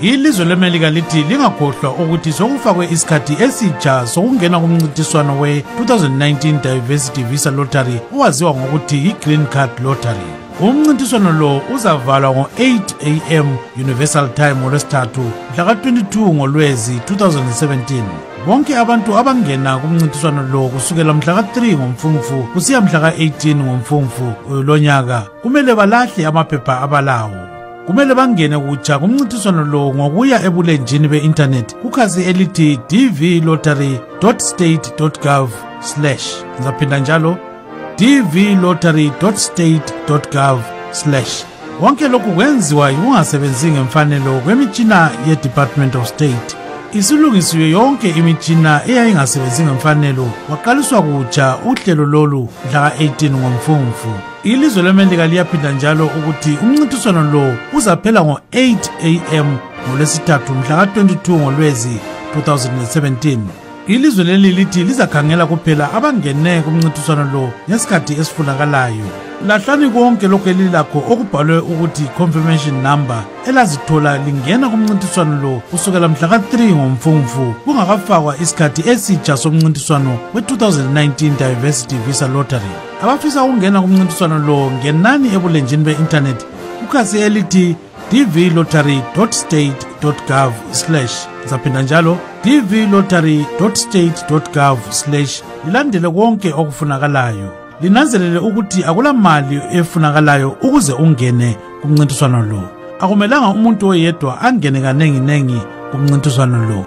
Ilizwe leMelika lithi lingakhohlwa ukuthi sokufakwe isikhathi esitsha sokungena kumncintiswano we-2019 Diversity Visa Lottery owaziwa ngokuthi yi-Green Card Lottery. Umncintiswano lo uzavalwa ngo-8 am Universal Time ngoLwesithathu mhla ka-22 ngoLwezi 2017. Bonke abantu abangena kumncintiswano lo kusukela mhla ka-3 ngoMfumfu kusiya mhla ka-18 ngoMfumfu lonyaka kumele balahle amaphepha abalawo. Kumele bangene kutsha kumncintiswano lo ngokuya ebulenjini be-intanethi kukhasi elithi dvlottery.state.gov/. Ngizaphinda njalo, dvlottery.state.gov/. Konke lokhu kwenziwa yikungasebenzi ngemfanelo kwemitshina ye-Department of State. Isilungisiwe yonke imitshina eyayingasebenzi ngemfanelo, kwaqaliswa kutsha uhlelo lolu mhla ka-18 ngoMfumfu. Ilizwe leMelika liyaphinda njalo ukuthi umncintiswano lo uzaphela ngo-8 am ngoLwesithathu mhla ka-22 ngoLwezi 2017. Ilizwe leli lithi lizakhangela kuphela abangene kumncintiswano lo ngesikhathi esifunakalayo. Lahlani konke lokhu elilakho okubhalwe ukuthi confirmation number elazithola lingena kumncintiswano lo kusukela mhla ka-3 ngoMfumfu kungakafakwa isikhathi esitsha somncintiswano we-2019 Diversity Visa Lottery. Abafisa ukungena kumncintiswano lo, ngenani ebulenjini be-intanethi kukhasi elithi dvlottery.state.gov/. Ngizaphinda njalo, dvlottery.state.gov/, lilandele konke okufunakalayo. Linanzelele ukuthi akulamali efunakalayo ukuze ungene kumncintiswano lo. Akumelanga umuntu oyedwa angene kanenginengi kumncintiswano lo.